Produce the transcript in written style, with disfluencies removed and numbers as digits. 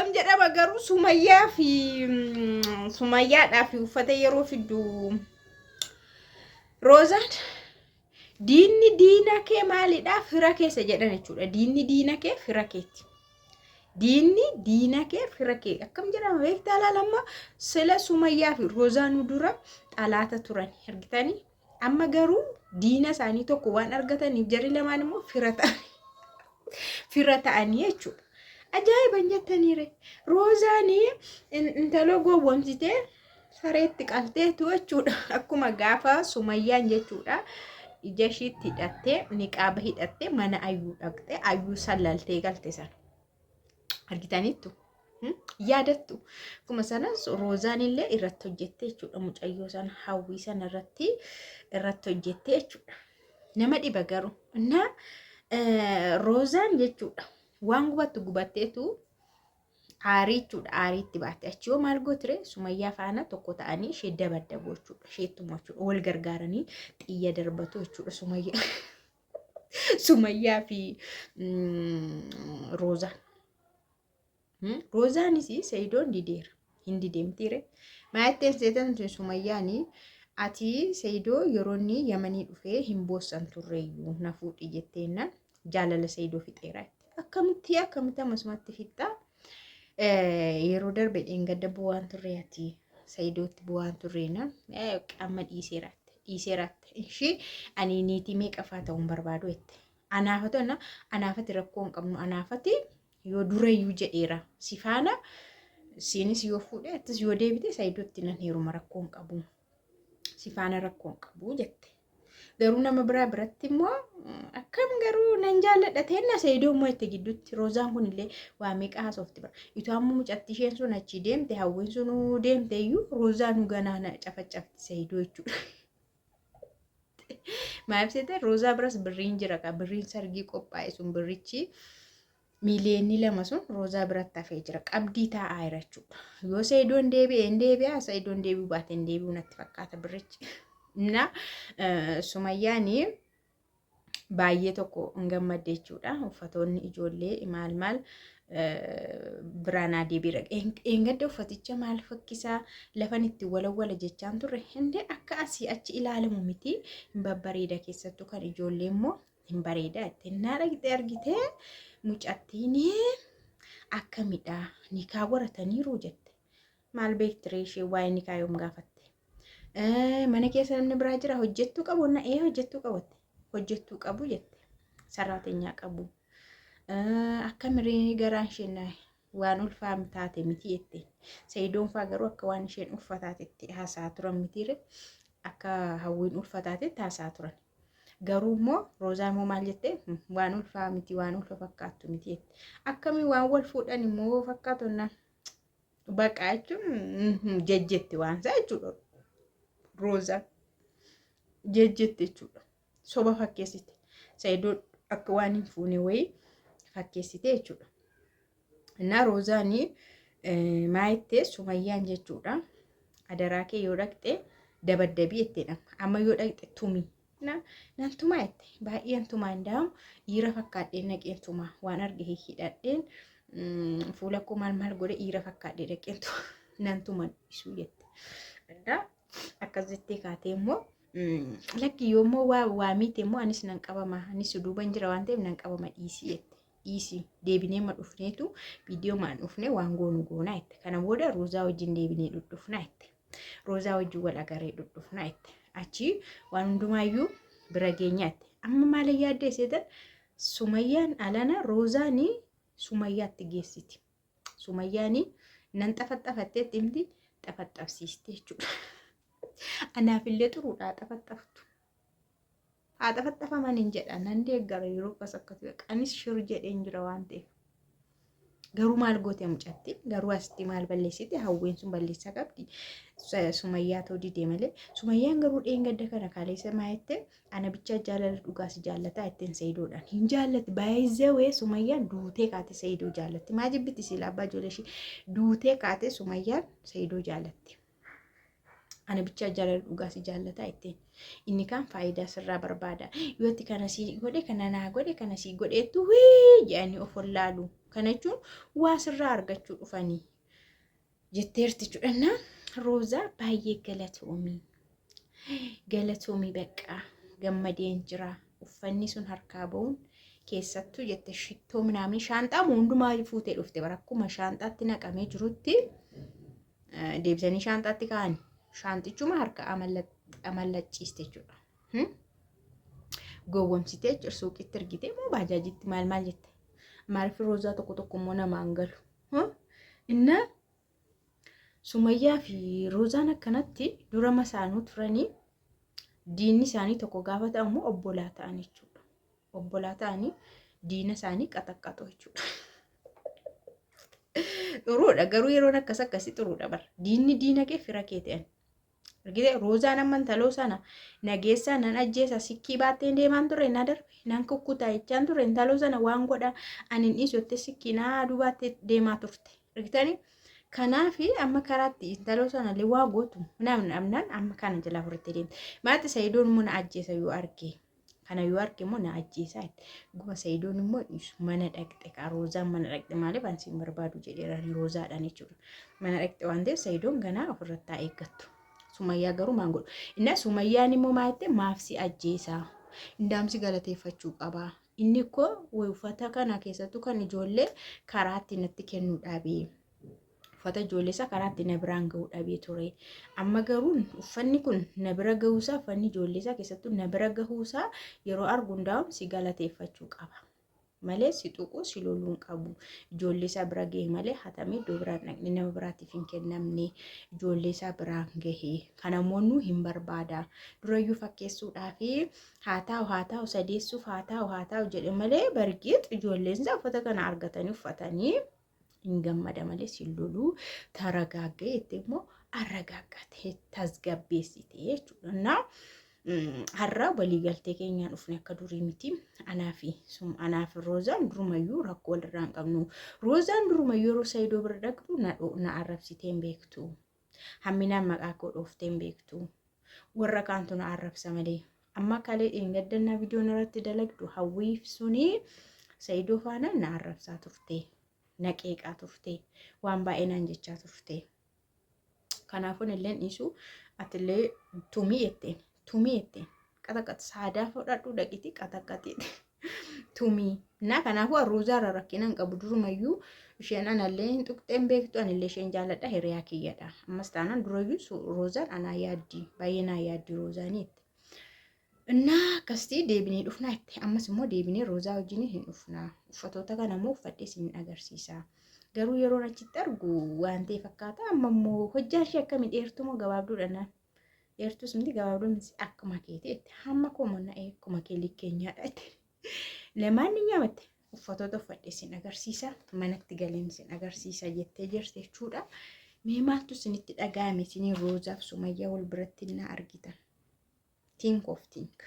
Akkam jedhama garuu Sumayyaa fi Sumayyaadhaa fi uffata yeroo fiddu Roozaan diinni diina kee maalidha fira keessa jedhan jechuudha. Diinni diina kee fira keeti. Diinni diina kee fira kee akkam jedhama beektaa laala amma sila Sumayyaa fi Roozaanuu dura xalaata turan argitanii amma garuu diina isaanii tokko waan argataniif jarri lamaan immoo fira ta'anii fira ta'anii jechuudha. Ajaa'iba hin jettaniire. Roozaanii intaloo gowwomsitee sareetti qalteetu jechuudha. Akkuma gaafa Sumayyaan jechuudha. Ija ishiitti hidhattee niqaaba hidhattee mana ayyuu dhaqxee ayyuu sallaltee galte sana. Argitaniittu? Yaadattu. Akkuma sanas Roozaan illee irratti hojjette jechuudha. Mucayyoo sana hawwii sana irratti irratti hojjette jechuudha. Nama dhiba garuu. Innaa Roozaan jechuudha. Waan gubattu gubatteetu aarii jechuudha. Aariitti baate. Achi yoo maal gootire Sumayyaa faana tokko ta'anii ishee dabaddabu jechuudha. Isheettuma jechuudha. Wal gargaaranii xiyya darbatu jechuudha Sumayyaa. Sumayyaa fi Roozaan. Roozaanis Sayidoon dideera. Hin dideemtiire. Maayatteen seetan tun Sumayyaani ati Sayidoo yeroo inni Yamanii dhufee hin boossan turreeyyuu na fuudhi jetteennan jaalala Sayidoo fixeera jette. Akkamitti akkamitti ammasumatti fixxa? Yeroo darbe dheengadda bu'aan turre ati Sayidootti bu'aan turreenaan amma dhiiseera jette. Dhiiseera jette. Ishii ani niitii meeqafaa ta'uun barbaadu jette. Anaafatu anaafati rakkoo hin qabnu anaafati yoo durayyuu jedheera si faana siinis yoo fuudhe attis yoo deebite Saayidootti nan heeruma rakkoo hin qabu si faana rakkoo hin qabu jette. Garuu nama biraa biratti immoo akkam garuu nan jaalladha teenna Saayidoo immoo itti gidduutti Roozaan kun illee waa meeqa haasofti bara. Itoo amma mucatti isheen sun achii deemte hawwiin sunuu deemte iyyuu Roozaan nu ganaa na cafacafti Saayidoo jechuudha. Maaf seete Roozaa biras birriin jira kaa birriin sargii qophaa'e sun birrichi miiliyoonii 2 sun Roozaa biratti hafee jira. Qabdii taa'aa jira jechuudha. Yoo Sayidoon deebi'e hin deebi'a Sayidoon deebi'uu baate hin deebi'u natti fakkaata birrichi. Na Sumayyaanii baay'ee tokko hin gammadde jechuudha. Uffatoonni ijoollee maal maal biraa naa deebiira. Eengadda uffaticha maal fakkisaa lafan itti walawwala jechaan turre hindee akka asii achi ilaalamu miti hin babbareeda keessattuu kan ijoollee immoo hin bareeda itti naa dhaqxee argitee mucattiin akkamidha nikaa godhataniiru jette. Maal beektiree ishee waa'ee nikaa yoom gaafatte? Mana keessa namni biraa jira hojjettuu qabu na ee hojjettuu qabatte hojjettuu qabu jette saraatenyaa qabu. Akkamiree garaan isheen na waan ulfaa taate miti jette. Sayidoon faa garuu akka waan isheen ulfa taatetti haasa'aa turan mitiire akka hawwiin ulfa taatetti haasa'aa turan. Garuu immoo Roozaa immoo maal jette waan ulfaa miti waan ulfa fakkaattu miti jette. Akkamii waan wal fuudhan immoo fakkaatu naan Baqaa jechuun jejjetti waan isaa jechuudha. Roozaan jejjetti jechuudha. Soba fakkeessite. Sayidoon akka waan hin fuune wayii fakkeessite jechuudha. Innaa Roozaanii maa jettee Sumayyaan jechuudha. Adaraa kee yoo dhaqxe dabaddabii jetteedha. Amma yoo dhaqxe tumi. Na nan tumaa jette baay'een tumaa hin daamu dhiira fakkaadheen dhaqeen tumaa waan arge hidhadheen fuula koo maal maal godhe dhiira fakkaadhee dhaqeen nan tuman isuu jette. Addaa akkas jettee kaatee immoo lakki yoommoo waa waa miite immoo anis nan qabama anis duuban jira waan ta'eef nan qabama dhiisii jette. Dhiisii deebinee ma dhufneetu viidiyoo maan dhufne waan goonu goonaa jette. Kana booda Roozaa wajjin deebinee dhudhufnaa jette. Roozaa wajjin wal agaree dhudhufnaa jette. Achi waan hundumaayyuu bira geenyaa jette. Amma maal yaaddee seetan Sumayyaan alana Roozaanii Sumayyaatti geessiti. Sumayyaanii nan xafaxafatteetti himti xafaxabsiiste jechuudha. Anaafillee xuruudhaa xafaxaftu. Haa xafaxafaman hin jedha nan deeggara yeroo akkas akkas anis shir jedheen jira waan ta'eef. Garuu maal goote mucatti garuu asitti maal balleessite hawween sun balleessaa qabdi sumayyaa ta'uu didee malee sumayyaan garuu dheengadda kana kaleessa maa jette ana bichaa jaalala dhugaa si jaallataa jetteen sayidoodhaan hin jaallatti baay'ee sumayyaan duutee kaate sayidoo jaallatti maa jibbiti siila abbaa ijoollee ishii duutee kaate sumayyaan sayidoo jaallatti. Ana bichaa jaalala dhugaa si jaallataa jetteen. Inni kaan faayidaa sirraa barbaada. Yoo ati kana sii godhe kana naa godhe kana sii godheettu wii jedhanii of wallaalu. Kana jechuun waa sirraa argachuu dhufanii jetteerti jechuudha. Roozaa baay'ee galatoomii. Galatoomii baqqaa gammadeen jira. Uffanni sun harkaa ba'uun keessattuu jette shittoo minaamin shaanxaa hundumaa fuutee dhufte bara akkuma shaanxaatti naqamee jirutti deebisanii shaanxaatti kaa'ani. Shaanxichuma harka amallacciiste jechuudha. Gowwomsitee jechuudha suuqitti ergitee moo baajaajitti maal maal jette. Maaliif roozaa tokko tokko immoo namaan galu. Inna Sumayyaa fi Roozaan akkanatti dura masaanuu turanii diinni isaanii tokko gaafa ta'u immoo obbolaa ta'an jechuudha. Obbolaa ta'anii diina isaanii qaxaqqaxu jechuudha. Xuruudha garuu yeroon akkas akkasii xuruudha bara. Diinni diina kee fira kee ta'an. Argite Roozaan amma intaloo sana nageessaa nan ajjeesa sikkii baatteen deemaan ture na darbe nan kukkutaa jechaan ture intaloo sana waan godha ani hin dhiisu jettee sikkii naa aduu baattee deemaa turte. Argitanii kanaaf amma karaatti intaloo sana illee waa gootu namni amnaan amma kana jalaa fudhattee deemte. Maati Sayidoon immoo na ajjeesa yoo arge. Kana yoo arge immoo na ajjeesaa jette. Guma Sayidoon immoo dhiisu mana dhaqxe kaa Roozaan mana dhaqxe maaliif ani siin barbaadu jedheeraan Roozaadhaan jechuudha. Mana dhaqxe waan ta'eef Sayidoon ganaa ofirratti haa eeggattu. Sumayyaa garuu maan godhu. Innaa Sumayyaan immoo maa jette maaf si ajjeesaa. Indaamsi galateeffachuu qabaa. Inni koo uffata kana keessattuu kan ijoollee karaatti natti kennuu dhabee. Uffata ijoollee isaa karaatti na biraan ga'uu dhabee ture. Amma garuu uffanni kun na bira gahuusaa uffanni ijoollee isaa keessattuu na bira gahuusaa yeroo argu hundaa'uun si galateeffachuu qaba. Malee si tuquu si loluu hin qabu. Ijoollee isaa bira gahe malee hatamee iddoo biraan dhaqne nama biraatiif hin kennamne. Ijoollee isaa biraan gahe. Kana immoo nu hin barbaada. Durayyuu fakkeessuudhaa fi haa taa'u haa taa'u sadeessuuf haa taa'u haa taa'u jedhe malee bargiix ijoolleen isaa uffata kana argatanii uffatanii hin gammada malee sin loluu taragaaggee itti immoo arragaaggate tasgabbeessite jechuudha. Naa har'a waliigaltee keenyaan dhufne akka durii miti. Anaa fi anaa fi Roozaan durumayyuu rakkoo walirraa hin qabnu. Roozaan durumayyuu yeroo Sayidoo bira dhaqxu na arrabsitee hin beektu. Hamminaan maqaa koo dhooftee hin beektu. Warra kaantu na arrabsa malee. Amma kalee dheengaddannaa viidiyoon irratti dalagdu hawwiif suni Sayidoo faana na arrabsaa turte. Na qeeqaa turte. Waan baay'ee naan jechaa turte. Kanaafuu illee dhiisu atillee tumii jetteen. Tumii jetteen. Qaxaqax saadaa fudhadhu dhaqiti qaxaqaxi. Tumii. Na kanaafuu arruuzaa irra rakkina hin qabu durumayyuu isheen anallee hin tuqxeen beektu anillee isheen jaaladha hiriyaa kiyyadha. Ammas taanaan durayyuu roozaan anaa yaaddi baay'ee naa yaaddi roozaanii itti. Innaa akkasitti deebinee dhufnaa itti ammas immoo deebinee roozaa wajjin hin dhufnaa. Uffatoota kana immoo uffadhee isin agarsiisa. Garuu yeroon achitti argu waan ta'e fakkaata amma immoo hojjaan ishee akkamii dheertuu moo gabaabduudha naan. Dheertuus miti gabaabduu miti akkuma keetii itti hamma koo manna'ee akkuma kee likkeenyaadha itti. Lamaan ni nyaamatte uffatoota uffadhee isin agarsiisa manatti galeen isin agarsiisa jettee jirti jechuudha. Mee maaltu isinitti dhaga'ame isinii Roozaaf Sumayyaa wal biratti na argitan? Think of think.